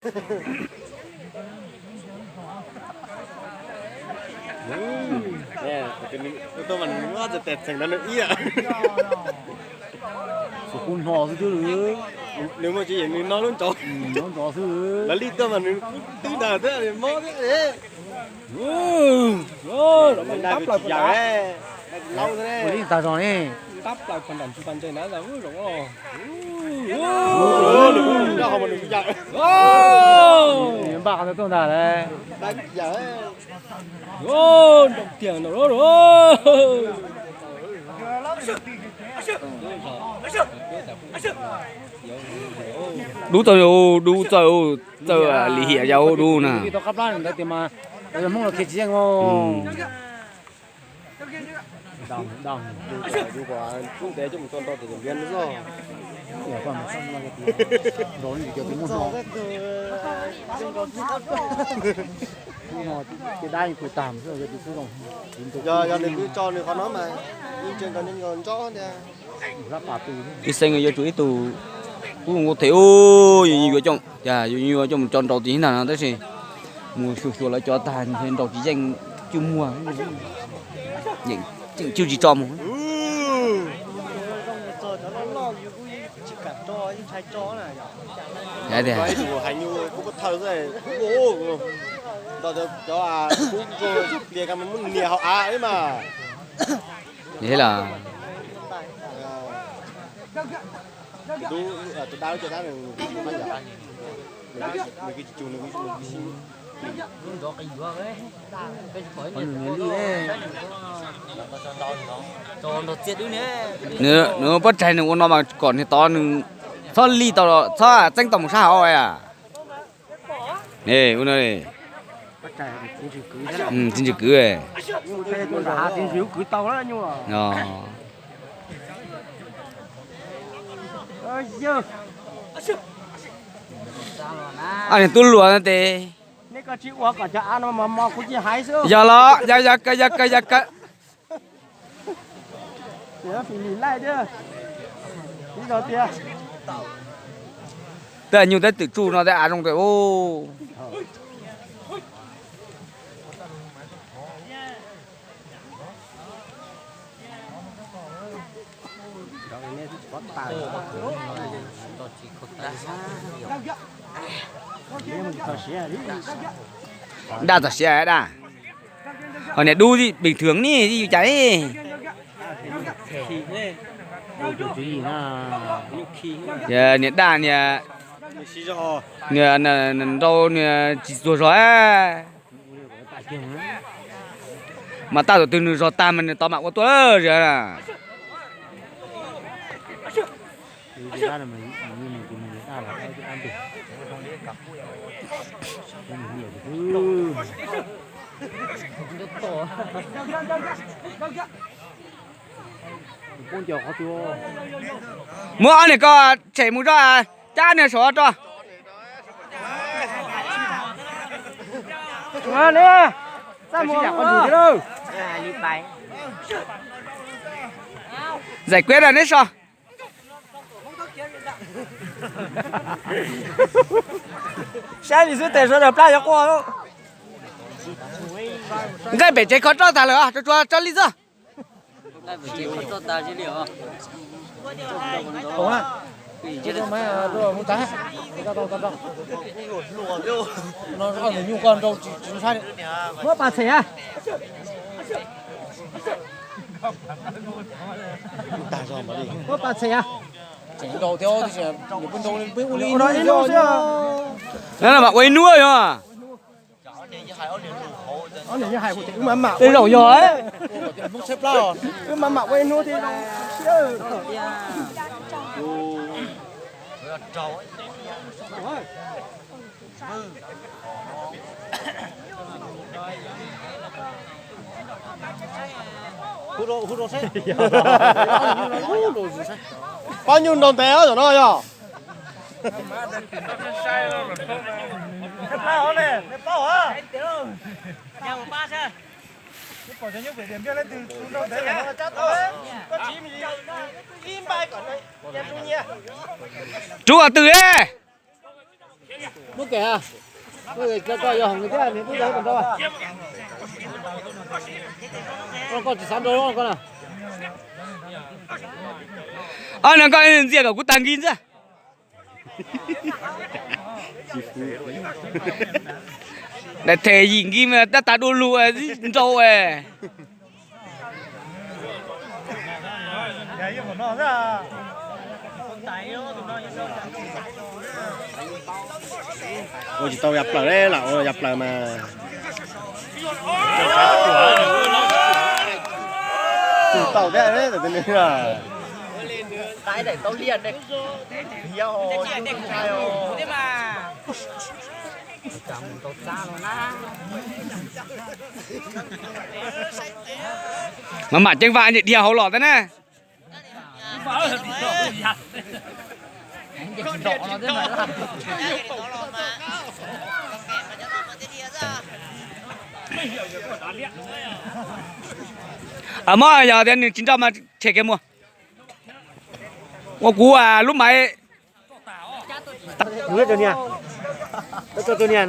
Tuaj mas nws muab tes txheem rau nws ib yam. Kuv hno xwb thiab. Nws muaj tsis yeem nws no lub ntsov. Lawv li tuaj mas nws twb dag thiab mob thiab. Tab plaws tag zog ne. Tab plaws pha nram tsis pa ntseg na. Npaj qhov ntawd tuaj ntag lauj. Nroo tiag no. Dub txawj, dub txawj, txawj lim hiam yam dub na. Hmoob los khiav tsis yeej. Yog, yog nws twb tso nws qhov no mas yeej tseem nkaus nyob nkaus ntsob thiab. Ib xeeb yuav tsum ib tug kub nqus them, yuav yuav coj, yuav yuav coj mus tso nraus tim ntag no tab sis mus xyuas xyuas lawv cov tag nrau tsis yeej, cwj muag, yeej cwj tsis tso mus. Hais tias, cov kub ntsuag plias ka muab nias hauv av mas. Yog li los, tus dab, tus dab, tus dab, nws, nws, nws, nws, nws pob tsaig nws ua no mas kom niag tod nws txhob li tau, txhob txeeb tau mus sab hauv. Ua no, txiv ntsws kwv. Niag tub luas no tes. Yog los, yog, yog kawg, yog kawg, yog kawg. Tej nyuj tej twm tsuj no tej av zoo tes. Daj txog siav daj. Ho niag dub bình thường ne, yus cas ne. Niag daj niag, niag nrau niag tsis txuag zog. Mas tab tom twg nws zog tag mas nws tod mam ua tuaj zia na. Muab ob niag ko tshem mus zog, cab niag saum rau. Giải quyết rồi neb so. Saib li xwb tes sawv daws plab yuav quaj. Nqaij pem tsev kho roj tag lawm, tsuas tso li xwb. Muab pas txhem a. Muab pas txhem a. Ua ib hnub xwb. Mam ua ib hnub yog. Tej zaum yog. Wb mam mam ua ib hnub thiab. Pab nyuj nrau ntev zaum no yog. Rub qhov twg e? Muab kem, muab kem, koj yog hom nws thiab, nws twb yog ib tag nrho. Koj tsis xav nrau koj na. Ob no koj ntxias kom kuv tag nkig ntxiag. Daim them yim nkig mas tab tas du lug nrau. Ua tsis tau ya plaws, lam ua ya plaws mas. Tus tau thiab, Mas mam ceev vam dhia hauv los thiab na. Mob yog tias nws tsis nrau mas tshem kiag mus. Ua kuv lub maiv. Tus niag, tus niag,